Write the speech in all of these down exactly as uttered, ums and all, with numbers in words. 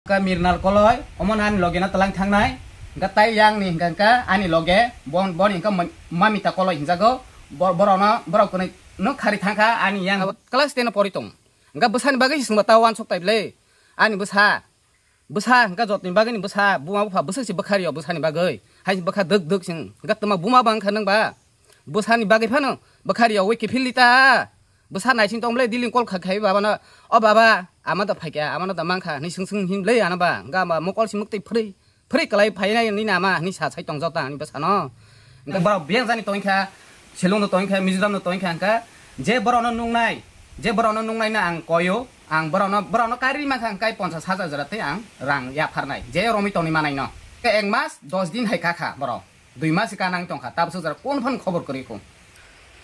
Ka Mirnal Koloi, omo ani loge no twlang thangnai. Hingka tai yang ni hingka, hingka ani loge, bon, bon hingka ma-, Mamita Koloi hinjago. Bo-, borok no, borok kwnwi no khari thangkha ani yang. Class ten o pori tong. Hingka bwsani bagwi se swngba ta wansuk tai bwle. Ani bwsa. Bwsa hingka jotoni bagwi ni bwsa, buma bupha bwswk se bwkha rio bwsani bagwi. Hai se bwkha dwk dwk sing. Hingka twma buma ba wngkha nwng ba. Bwsani bagwi phano bwkha rio wi kiphil ta. Bwsa naising tong bwle, dili call kha khai baba no, "O baba, ama da phaikha, ama no da mankha," hinwi swng swng hin bwle ano ba. Hingka ba mokol si mwktwi phwrwi, phwrwi kwlai phainai ni nama hinwi sa sai tongjak ta ani bwsano. Hingka borok biyang jani tongkha, Shillong no tongkha, Mizoram no tongkha, hingka je borok no nungnai, je borok no nungnai no ang koyo, ang borok no, borok no kari mankha hingka ponchas hajar jora tei ang rang yapharnai, je romwi tongni manai no. Ek mas dos din hai kakha borok. Dui mas se kanang tongkha, tabswk jora kon phano khobor kwrwi kho.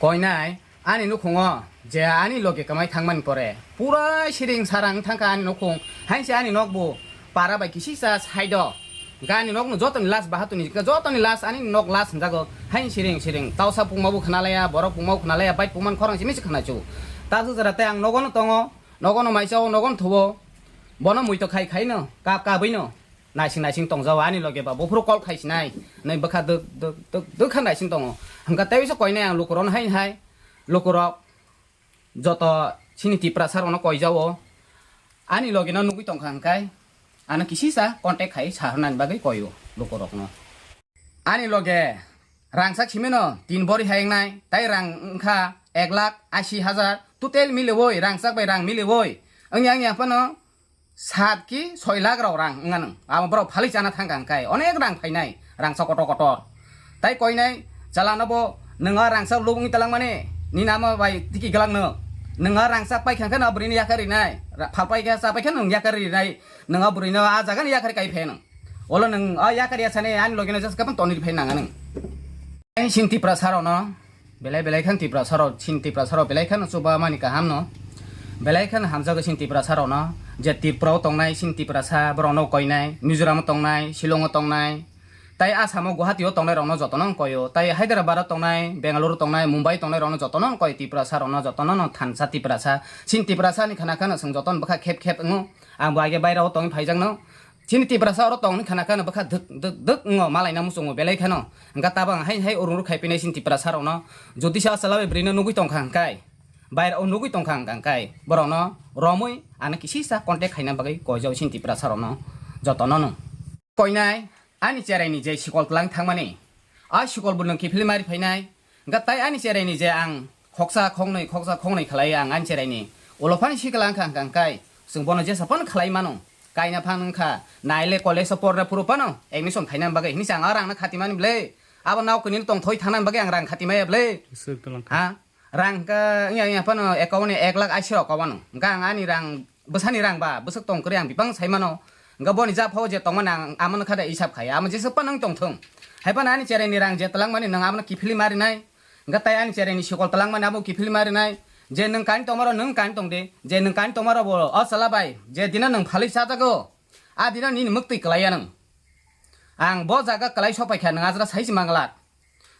Koinai ani nukhungo je ani loge kwmai thangmani pore pura siring sarang thangkha ani nukhung, hainse ani nokbo para bai kisisa side o. Hingke ani nokno jotoni last bahatoni, jotoni last ani nok last hwnjago, hain siring siring. Tausa pungmabo khwnalaya, borok pungmabo khwnalaya, bike pungmani khorang simi se khwnachu. Tabswk jora tei ang nogono tongo, nogono maisa o, nogono thubo. Bono muitok khai khaino, kap kabwino. Naising naising tongjao ani loge ba, buphuru call khaisinai, nai bwkha dwk dwk dwk dwk kha naising tongo. Hingka tei bisa koinai ang lukurok hai hai, lukurok joto chini Tiprasa rokno koijao, ani loge no nugwi tongkha hingkai, ano kisisa contact khai saharnani bagwi koio lukurokno. Ani loge rangchak simino tin bori hai wngnai, tai rang wngkha ek lakh ashi hajar, total miliwi, rangchak bai rang miliwi. Wngya wngya phano sat ki soi lakh rok rang wngya nwng. Abo borok phalwi chana thangkha hingkai, onek rang phainai, rangchak kotor kotor. Tai koinai chalano bo, "Nwng o rangchak lubungwi talangmani, nini ama bai tiki glak nwng. Nwng o rangchak paikha khe no bwrwini yakar rinai, ra-, phal paikha cha paikha nwng yakar rinai, nwng o bwrwino a jaga ni yakar kai phe nwng." Olo nwng o yakar ya sani ani logi no just kapan toni phai nang anwng. Ai sin Tiprasa rok no, belai belai khan Tiprasa rok, sin Tiprasa rok belai khan chuba mani kaham no. Belai khan hamjago sin Tiprasa rok no, je Tripura o tongnai sin Tiprasa borok no koinai, Mizoram o tongnai, Shillong o tongnai, tai Assam o Guwahati o tongnai rok no joto no koio, tai Hyderabad o tongnai, Bangalore o tongnai, Mumbai o tongnai rok no joto no koi, Tiprasa rok no joto no thansa Tiprasa, sin Tiprasa ni khana khana chwng joto no bwkha khep khep wngo, ang bo age baira o tongwi phaijak no. Chini Tiprasa oro tongni khana khana bwkha dwk dwk dwk wngo, malaina muchungo belai kheno. Hwnkha tabang hai hai urung rwkhai pinai chini Tiprasa rokno. Jodi se achalabai bwrwino nugwi tongkha hwnkhe, bairao nugwi tongkha hwnkhe borokno romwi ano kisisa contact khaina bagwi koijao chini Tiprasa rokno jotono no. Koinai ani cheraini je sikol twlang thangmani, a sikol bo nwng kiphilwi mari phainai. Hwnkha tai ani cheraini je ang khoksa khoknwi, khoksa khoknwi khlai ang ani cheraini ulo phano sikla wngkha hwnkha hwnkhe chwng bono jesa phano khlai mano. Kaina phano wngkha naile college o porna phuru phano admission khaina bagwi hinwi chwng ang o rangno khatimani bwle. Abo nao kwnwi tongthoi thangna bagwi ang rang khatimaya bwle. Swk twlang kha. Ha? Rang hwnkha wngya wngya phano account ni ek lakh ashi rok kobano. Hwnkha ang ani rang bwsani rang ba bwswk tong kwrwi ang bipang sai mano. Hwnkha boni ja phao je tongmani ang amano kha de hisab khai. Amo jesa phano wng tongthung. Hai phano ani cheraini rang je twlangmani nwng abono kiphilwi marinai. Hwnkha tai ani cheraini sikol twlangmani abo kiphilwi marinai. Je nwng kain tongmaro nwng kain tong de. Je nwng kain tongmaro bo o chwla bai. Je dina nwng phalwi chajago. A dina nini mwktwi kwlaiya nwng. Ang bo jaga kwlai sok paikha nwng ajra sai se manglat.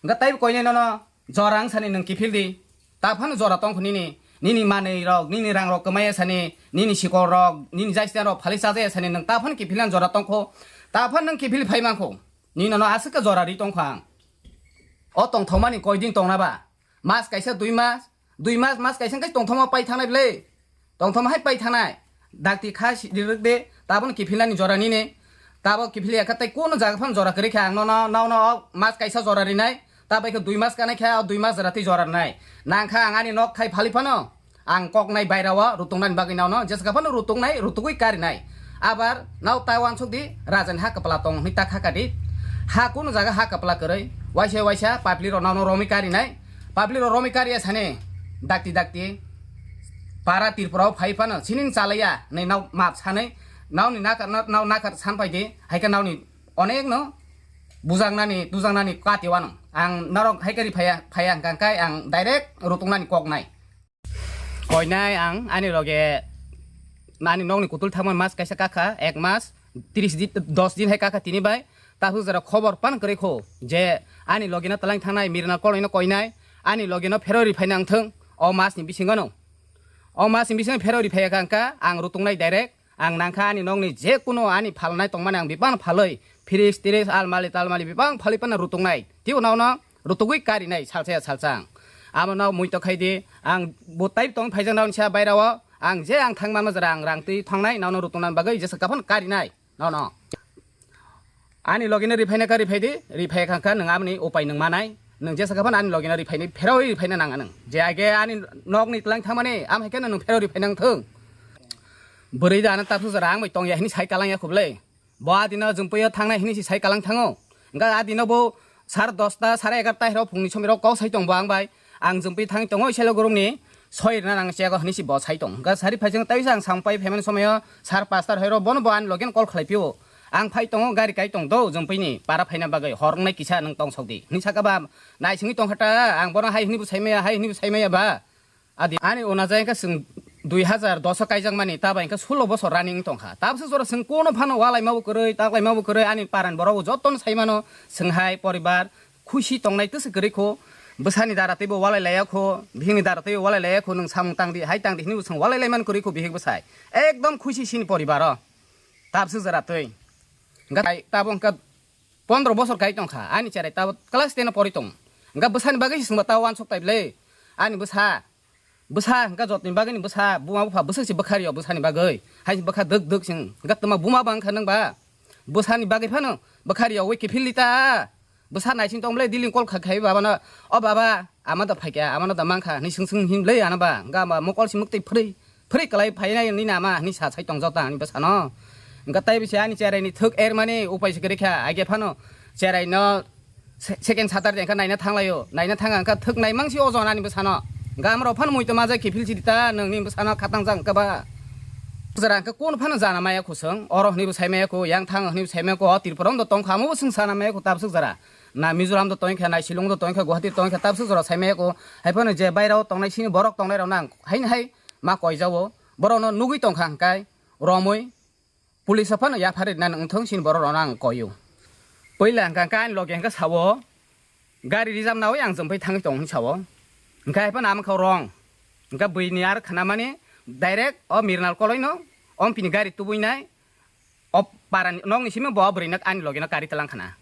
Hwnkha taibo koinai nono jora wng sani nwng kiphil di. Ta phano jora tongkho nini, nini manwi rok, nini rang rok kwmaya sani, nini sikol rok, nini jaistan rok phalwi chajaya sani nwng ta phano kiphil nang jora tongkho. Ta phano nwng kiphil phai mankho. Nini nono aswk khe jora ri tongkho ang. O tongthokmani koidin tongna ba? Mas kaisa dui mas, dui mas, mas kaisa wngkhe tongthokma pai thangnai bwle. Tongthokma hai pai thangnai. Dakti kha si rirwk de, taboni kiphilnani jora nini. Tabo kiphilya kha tei kono jaga phano jora kwrwi kha ang nono, nono o mas kaisa jora rinai. Tabai khe dui mas kanai kha, o dui mas jora tei jora rinai. Nang kha ang ani nok thai phali phano. Ang koknai bairao rutungnani bagwi nono, jesa phano rutungnai, rutugwi karinai. Abar nao ta wansuk di, rajani ha kwpla tong hwnwi ta kha kadi. Ha kunu jaga ha kwpla kwrwi, waisa waisa public rok nono romwi karinai. Public rok romwi kariya sani, dakti dakti. Para Tripura o phai phano, sining chalaiya, nai nao map sanai, naoni nakar, nao nakar san pai di, hai khe naoni onek no bujangnani, tujangnani kati wano. Ang norok hai kari phaya, phaya hwnkha khe ang direct rutungnani koknai. Koinai ang ani loge ani nokni kutul thangmani mas kaisa kakha, ek mas, tris din, dos din hai kakha tini bai. Tabuk jora khobor pan kwrwi kho je ani loge no twlang thangnai Mirna koloi no koinai ani loge no pherori phaina wngthung o mas ni bisingo no. O mas ni bisingo pherori phaiya kha hwnkha ang rutungnai direct. Ang nangkha ani nokni je kuno ani phalnai tongmani ang bebak phalwi, fridge, tridge, almali, talmali bebak phalwi phano rutuknai. Tei uno uno rutugwi karinai salsa ya salsa ang. Amo no mui to khai di, ang bo type tong phaijak nang sa baira o, ang je ang thang manma jora ang rang twi thangnai, nono rutukna bagwi jesa kaphano karinai, nono. Ani logi no riphai na ka riphai di, riphai kha kha nwng amoni upai nwng manai, nwng jesa kaphano ani logi no riphai ni pheroi riphai na nang nwng. Je age ani nok ni tlang thangmani, am hai khe nwng pheroi riphai nang thung. Bwrwi da na tapsu jora ang bai tong ya hini sai kalang ya khublai. Bo adino jumpuio thangnai hini si sai kalang thango. Hingkha adino bo sar dosta, sare egarta hero phungni somiro kok sai tong bo ang bai. Ang jumpi thang tongo iselo gurungni soi rina nang chego hini si bo sai tong. Hingkha sari phaising tai ang sampai phaimani somoyo sar pasta hero bono bo ani logen call khlai phio. Ang phai tongo gari kai tong do jumpini para phaina bagwi hor wngnai kisa nwng tong sok di. Hini saka ba naisingwi tong kha ta ang bono hai hini bo sai maya, hai hini bo sai maya ba. Adi ani ona jai khe chwng dui hazar dos o kaijak mani, ta bai khe sulo bosor running tong kha. Tabse jora chwng kono phano walai ma bo kwrwi, taklai ma bo kwrwi, ani paran borok bo jotono sai mano, chwng hai poribar khusi tongnai twse kwrwi kho, bwsani dara teibo walai laiya kho, bihikni dara teibo walai laiya kho, nwng samung tang di, hai tang di hinwi bo chwng walai lai man kwrwi kho bihik bwsai. Ekdom khusi sini poribar o. Tabse jora twi. Hwnkha tai tabo hwnkha pondro bosor kai tong kha, ani cherai tabo class ten o pori tong. Hwnkha bwsani bagwi se chwngba tabo uansuk tai bwle. Ani bwsa, bwsa hwnkha jotoni bagwi ni bwsa, buma bupha bwswk se bwkha rio bwsani bagwi. Hai se bwkha dwk dwk se hwnkha twma buma ba wngkha nwng ba. Bwsani bagwi phano bwkha rio wi kiphil li ta. Bwsa naising tong bwle, dealing call kha khai baba no, "O baba, ama da phaikha, ama no da mankha," hinwi swng swng hin bwle ano ba. Hwnkha ba mokol si mwktwi phwrwi, phwrwi kwlai phainai ni nama hinwi sa sai tong jota ani bwsano. Hwnkha tai bisi ani cherai ni thwk er mani upai se kwrwi kha, aige phano cherai no se-, second Saturday hwnkha naina thang laio, naina thang hwnkha thwk nai mang si ojon ani bwsano. Hwnkha amrok phano mui toma jai kiphil si rita nwng ni bwsano khatang jang hwnkha ba. Jora hwnkha kun phano jana maya khusung, oro hinwi bo sai maya khu, yang thang hinwi bo sai maya khu, o Tripura do tong kha, amo bo swng sana maya khu tabswk jora. Na Mizoram do tongkha, na Shillong do tongkha, Guwahati tongkha, tabswk jora sai maya kho. Hai phano je bairao tongnai sini borok tongnai rok nang haini hai ma koijao. Borok no nugwi tongkha hwnkhe romwi police o phano yapharwi nang wngthong sini borok rok nang koio. Puila hwnkha hwnkhe ani loge hwnkhe sao gari rijam nawi ang jompai thangwi tong hinwi sao. Hwnkhe hai phano amokha wrong. Hwnkhe buini ar khanamani direct o Mirnal koloi no ompini gari tubui nai. O parani nokni simi bo bwrwi nok ani logi no kari talang khana.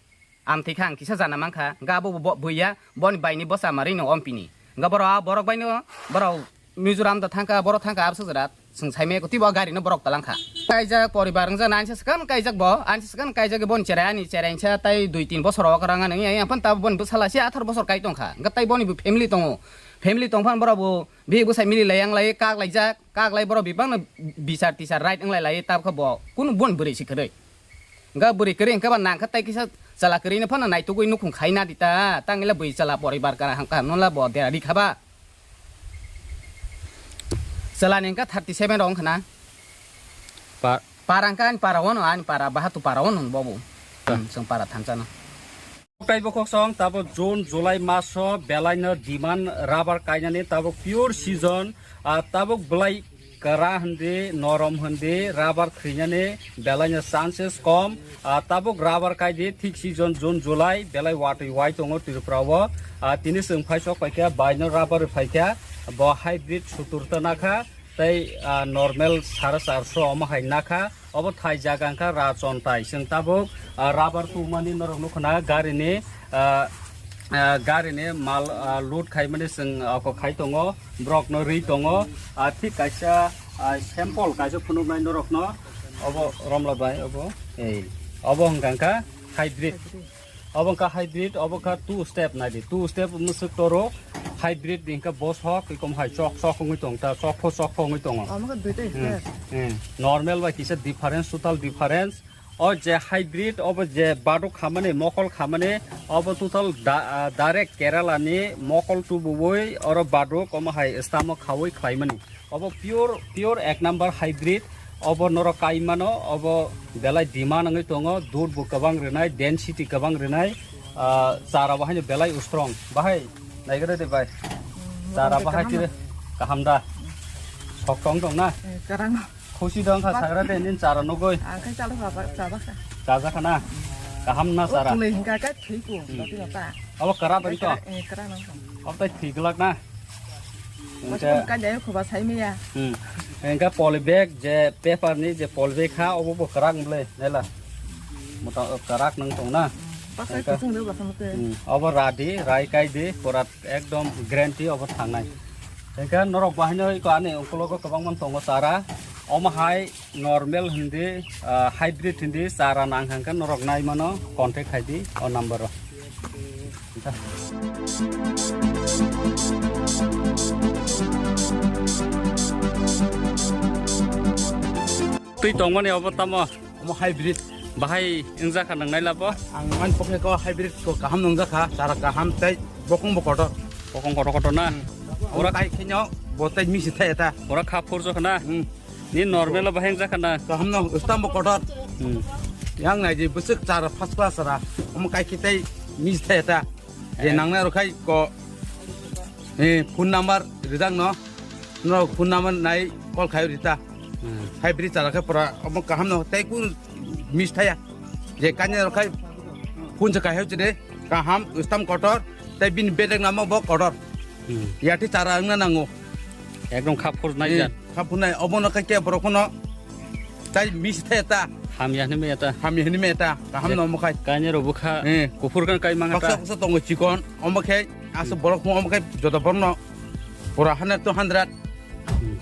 Am thikha ang kisa jana mankha, hwnkhe abo bo buya, boni baini bwsa marino ompini. Hwnkhe borok a borok baino, borok Mizoram da thangkha, borok thangkha, abso jora chwng saimaya kuti bo gari no borok talang kha. Kaijak poribar wngjakna ansa swkang kaijak bo, ansa swkang kaijak boni cherai ani cherai ansa tai dui tin bosor o kwrwng ani yang phano tabuk boni bwsala se athar bosor kai tongkha. Hwnkhe tai boni bo family tongo, family tongphano borok bo bihik bwsai mili lai yang lai kak laijak. Kaklai borok bebakno bichar tichar right wnglai lai, tabukha bo kunu boni bwrwi se kwrwi. Hwnkha bwrwi kwrwi hwnkha ba nangkha tai kisa chwla kwrwino phano naitugwi nukhung khai na di ta, tangila bwrwi chwla poribar kaham kaham no la bo dera ri kha ba. Chwlani hwnkha thirty seven rok wngkha na. Pa- Para hwnkha ani para wano, ani para bahatu para wano bobo. Hmm, chwng para thansa no. Tei bo kok song tabuk June, July maso belai no demand rubber kainani tabuk pure season, ah, tabuk belai kwra hindi, norom hindi, rubber khrinani belai no chances kom, ah, tabuk rubber kaidi thik season June, July belai watwi wai tongo Tripura o, ah, tini chwng phai sok paikha bai no rubber phaikha bo hybrid sutur ta nakha tei, ah, normal sare charso omo hai nakha. Obo thai jaga wngkha Rachon tai. Chwng tabuk, ah, rubber tumani norok nukhuna garini, ah, ah, garini mal, ah, load khaimani chwng oko khai tongo, borokno rwi tongo. Ah, thik kaisa, ah, sample kaisa phunuknai norokno. Obo Romla bai, obo. Ei, obo hwnkha hybrid. Obo wngkha hybrid, obo wngkha two step naidi. Two step mwswk toro hybrid ni hwnkha bosok, ekom hai chok chok wngwi tong ta, chok pho chok pho wngwi tongo. Omo khe duitai Hmm, step. Hmm. Normal bai kisa difference, total difference. O je hybrid, obo je baduk khamani, mokol khamani, obo total da-, ah, direct Kerala ni mokol tubuwi oro baduk, omo hai stamok khawi khlaimani. Obo pure, pure ek number hybrid. Obo norok kai mano, obo belai demand wngwi tongo, dud bo kwbang rwnai, density kwbang rwnai, ah, chara bo haino belai strong. Bahai, naigra de bai. Chara bahai tire kaham da. Sok tong tong na. Eh, karang. Khusi dong kha sagra de nin chara nugui. Ang khai chala chaba, chaba kha. Chaja khana. Kaham na chara. Kulai hingka ka thwi ko, Hmm. Dati bapa. Abo kara bari to. Eh, kara nang. Abo tai thwi glak na. Masa Engke kan jaya khoba sai meya. Hmm. Hingke poly bag je paper ni je poly bag ha, obo bo kwrak wng ble, nela. Mota kwrak nang tong na. Pakai Hingke, kuchung de bakang te. Hmm, obo radi, rai kai di, pura ekdom guarantee obo thangnai. Hingke norok bahai no ko ani ungkulogo kwbang man tongo chara. Omo hai normal hindi, ah, hybrid hindi chara nang hingke norok nai mano contact khai di o number o. Twi tongmani obo tamo? Omo hybrid. Bahai wngjakha nang nailabo? Ang mani pokhe ko hybrid ko kaham nungjakha, chara kaham tei bokong bo kotor. Bokong kotor kotor na? Hmm. Ora Ora kai khenyo bo tei misi thai eta. Ora kha phurjokha na? Hmm. Ni normal bahai wngjakha na? Kaham no stamp bo kotor. Hmm. Yang nai je bwswk chara first class chara. Omo kai khe tei misi thai eta. Je Eh. Nangnai rok khai ko, eh, phone number rijak no. No phone number nai call khai rita. Hmm. Hybrid chara khe pura omo kaham no tei kun miss thaya. Je kanya rok khai phone se kaham chide kaham stamp kotor tei bini bedek namo bo kotor. Hmm. Yati chara wngna nango. Ekdom khap khur nai Eh, jan. Khap khur nai obo no khe ke borok no tai miss thaya ta. Hamya hwnwi maya ta. Hamya hwnwi maya ta. Kaham Je no omo khai. Kanya rok bwkha Eh. Kuphur kan kai manga Baksa ta. Baksa tongo chikon omo khai asa Hmm. Borok phung omo khai joto borok no pura hundred to hundred. Hmm.